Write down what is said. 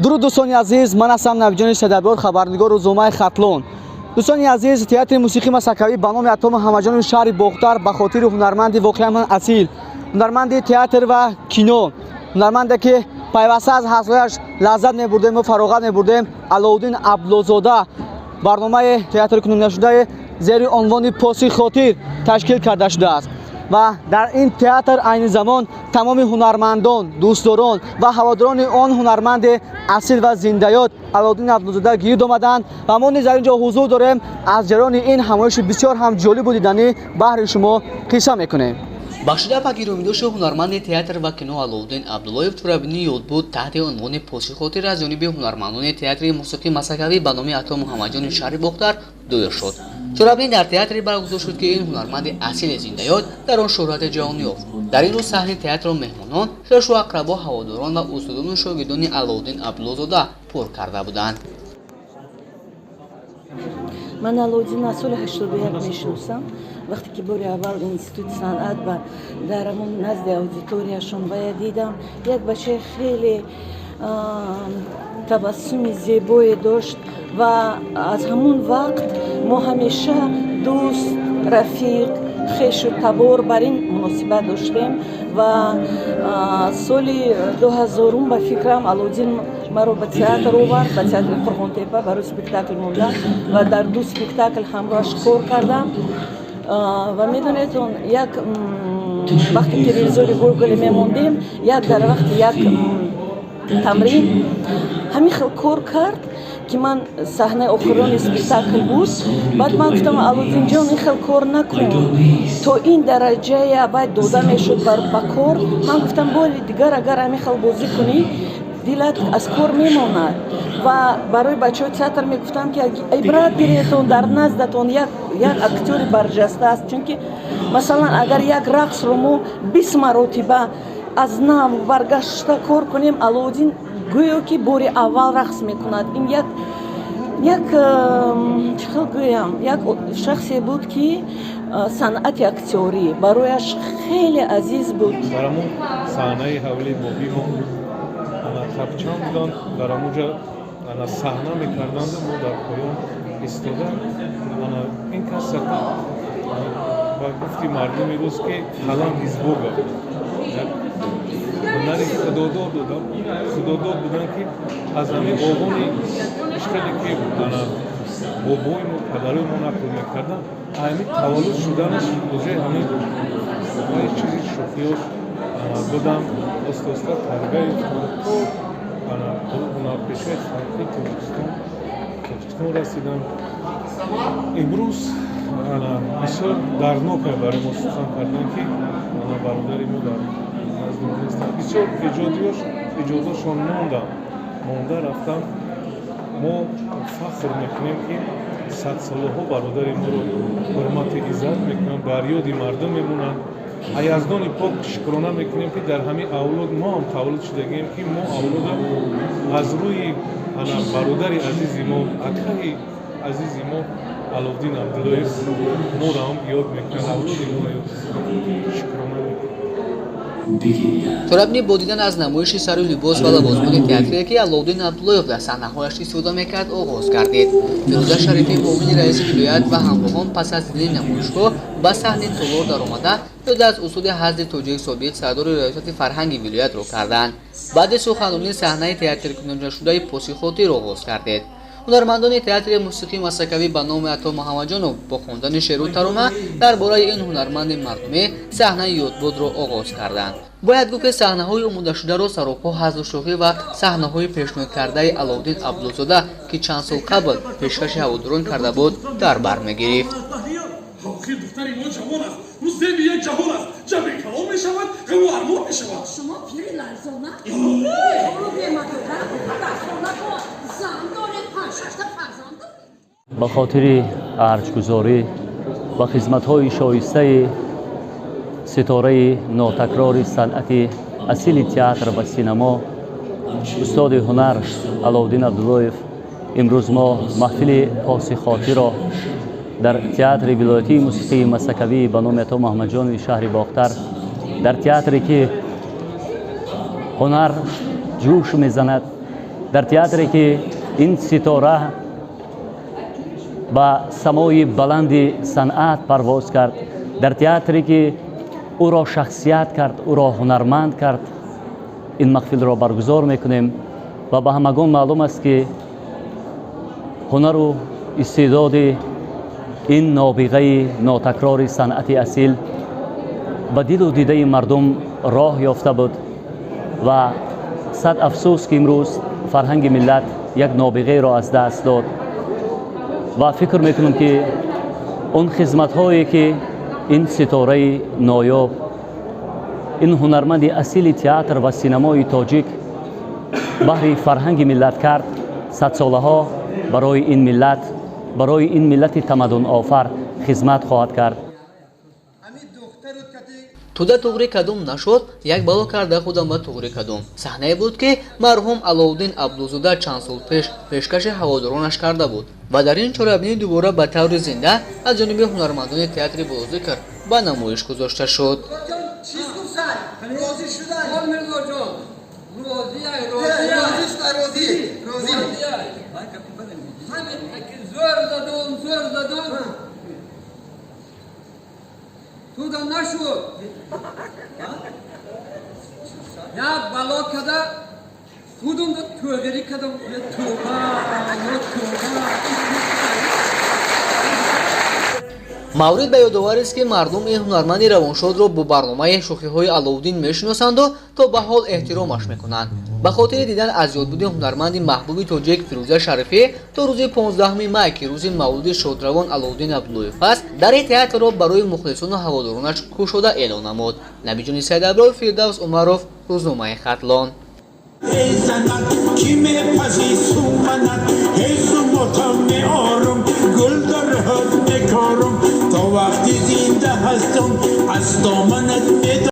Дуруд, дӯстони азиз, ман ҳастам Набиҷони Садабёр, хабарнигор рӯзномаи Хатлон. Дӯстони азиз, театри мусиқии масакавӣ ба номи Ато Муҳаммадҷонови шаҳри Бохтар ба хотири ҳунарманди воқеан асил, ҳунарманди театр ва кино, ҳунарманде ки пайваста аз ҳасояш лаззат мебурдем ва фароғат мебурдем, Алоуддин Абдуллозода, барномаи театр кунонидашудаи зери унвони «Поси хотир» ташкил карда шудааст ва дар ин театр айни замон тамоми ҳунармандон, дӯстдорон ва ҳаводорони он ҳунарманди асил ва зиндаёд Алоуддин Абдуллозода гирд омаданд ва мо низ дар ин ҷо ҳузур дорем. Аз ҷараёни ин ҳамоиши бисёр ҳам ҷолибу диданӣ баҳри шумо қисса мекунем. Бахшида ба гиромидошти ҳунарманди театр ва кино Алоуддин Абдуллоев чорабинии ёдбуд таҳти унвони «Поси хотир» аз ҷониби ҳунармандони театри мусиқии масакавӣ ба номи Ато Муҳаммадҷони шаҳри Бохтар доир шуд. Чорабинӣ дар театре баргузор шуд, ки ин ҳунарманди асили зиндаёд дар он шӯҳрати ҷаҳон ёфт. Дар ин рӯз саҳни театрро меҳмонон, хешу ақрабо, ҳаводорон ва устодону шогирдони Алоуддин Абдуллозода пур карда буданд. Ман Алоуддин аз соли 81 мешиносам. Вақте ки бори аввал институти санъат ба дар ҳамон назди аудиторияшон вая дидам, як бачаи хеле табассуми зебое дошт ва аз ҳамон вақт мо ҳамеша дӯст, рафиқ, хешу табор бар ин муносибат доштем. Ва соли 2000-ум, ба фикрам, Алоуддин маро ба театр овард, ба театри Қурғонтепа барои спектакл монда ва дар ду спектакл ҳамроҳаш кор кардам. Ва медонед, он як вақте ки ревизори Гоголе мемондем, як дар вақти як тамрин ҳамин хел кор кард, ки ман саҳнаи охирони спектакл буд. Баъд ман гуфтам: «Алоуддинҷон, ин хел кор накун». То ин дараҷая баъд дода мешуд ба кор. Ман гуфтам: «Бори дигар агар ҳамин хел бозӣ кунӣ, дилат аз кор мемонад». Ва барои бачаҳои театр мегуфтам, ки ибрат гиретон, дар наздатон як актёри барҷаста аст. Чунки, масалан, агар як рақсро мо 20 маротиба аз нав баргашта кор кунем, Алоуддин гӯё ки бори аввал рақс мекунад. Ин як, чӣ хел гӯям, як шахсе буд, ки санъати актёрӣ барояш хеле азиз буд. Дар ҳамон саҳнаи ҳавлии бобии мо ана тапчан буданд, дар ҳамонҷа ана саҳна мекарданду мо дар поён истода. Ана ин кас ба гуфти мардуми рӯз, ки талант из Бога буд, як ҳунари худодод додам, худодод буданд, ки аз ҳамин овони ишқеле ки ана бобои мо, падарои мо нақл мекарданд, ҳамин таваллуд шуданаш уже ҳамин чизи шӯхиёш буданд. Оста оста тарбия ёфтанд, то ҳунарпешаи халқии Тоҷикистон расиданд. Имрӯз ана бисёр дардноке барои мо сухан кардан, ки ана бародари мо дар назди мо нестанд. Бисёр эҷодиёш, эҷодошон монданд, монда рафтанд. Мо фахр мекунем, ки садсолаҳо бародари моро ҳурмату иззат мекунанд, дар ёди мардум мемонанд. Яздони пок шукрона мекунем, ки дар ҳамин авлод мо ҳам таваллуд шудагием, ки мо авлода аз рӯи ана бародари азизи мо, акаи азизи мо Аловддин Абдуллоев моро ҳам ёд мекунанд, авлоди моро ёд, шукрона мекунем. Чорабинӣ бо дидан аз намоиши сару либос ва лавозимоти театрие, ки Алоуддин Абдуллоев дар саҳнаҳояш истифода мекард, оғоз гардид. Фирӯза Шарифӣ, муовини раиси вилоят, ва ҳамроҳон пас аз дидани намоишгоҳ ба саҳни толор даромада, ёд аз устоди ҳазли тоҷик, собиқ сардори раёсати фарҳанги вилоятро карданд. Баъди суханронӣ саҳнаи театркунонидашудаи «Поси хотир» оғоз гардид. Ҳунармандони театри мусиқии масакавӣ ба номи Ато Муҳаммадҷонов бо хондани шеъру тарона дар бораи ин ҳунарманди мардумӣ саҳнаи ёдбудро оғоз карданд. Бояд гуфт, ки саҳнаҳои омодашударо саропо ҳазлу шӯхӣ ва саҳнаҳои пешниҳодкардаи Аловуддин Абдуллозода, ки чанд сол қабл пешкаши ҳаводорон карда буд, дар бар мегирифт. Охир духтари мо ҷавон аст, ӯ зеби як ҷаҳон аст, ҷабри калон мешавад, ғаму армон мешавад. Шумо пири ларзона бемадора дар хона бо зан доред, панҷ-шашта фарзанд доред. Ба хотири арҷгузорӣ ба хизматҳои шоистаи ситораи нотакрори санъати асили театр ва синамо, устоди ҳунар Аловуддин Абдуллоев, имрӯз мо маҳфили поси хотирро дар театри вилоятии мусиқии масакавӣ ба номи Ато Муҳаммадҷонови шаҳри Бохтар, дар театре ки ҳунар ҷӯш мезанад. Дар театре ки ин ситора ба самои баланди санъат парвоз кард, дар театре ки ӯро шахсият кард, ӯро ҳунарманд кард, ин маҳфилро баргузор мекунем. Ва ба ҳамагон маълум аст, ки ҳунару истеъдоди ин нобиғаи нотакрори санъати асил ба дилу дидаи мардум роҳ ёфта буд. Ва сад афсӯс, ки имрӯз фарҳанги миллат як нобиғаеро аз даст дод. Ва фикр мекунам, ки он хизматҳое ки ин ситораи ноёб, ин ҳунарманди асили театр ва синамои тоҷик баҳри фарҳанги миллат кард, садсолаҳо барои ин миллат, барои ин миллати тамаддунофар хизмат хоҳад кард. Туда туғри кадум нашуд, як бало карда худам ба туғри кадум саҳнае буд, ки марҳум Аловуддин Абдузода чанд сол пеш пешкаши ҳаводоронаш карда буд ва дар ин чорабинӣ дубора ба таври зинда аз ҷониби ҳунармандони театри болозикр ба намоиш гузошта шуд. Чиз гуфтай? Розӣ шудай? Мирзоҷон, розиай. Розӣ, розӣ. Ҳамин зӯр задум, зӯр задум, туда нашуд. Як бало када худум тӯғирӣ кадам. Тӯба, тӯба. Маврид ба ёдоварест, ки мардум ин ҳунарманди равоншодро бо барномаи шӯхиҳои Аловуддин мешиносанду то ба ҳол эҳтиромаш мекунанд. Ба хотири дидан аз ёдбуди ҳунарманди маҳбуби тоҷик Фирӯза Шарифӣ то рӯзи 15 май, ки рӯзи мавлуди шодравон Аловуддин Абдуллоев аст, дари театрро барои мухлисону ҳаводоронаш кушода эълон намуд. Набиҷони Сайдаброр, Фирдавс Умаров, рӯзномаи Хатлон. Эй занак, ки мепазӣ суманак, ҳезумота меорум, гул дар ҳад мекорум, то вақти зинда ҳастам, аз доманат.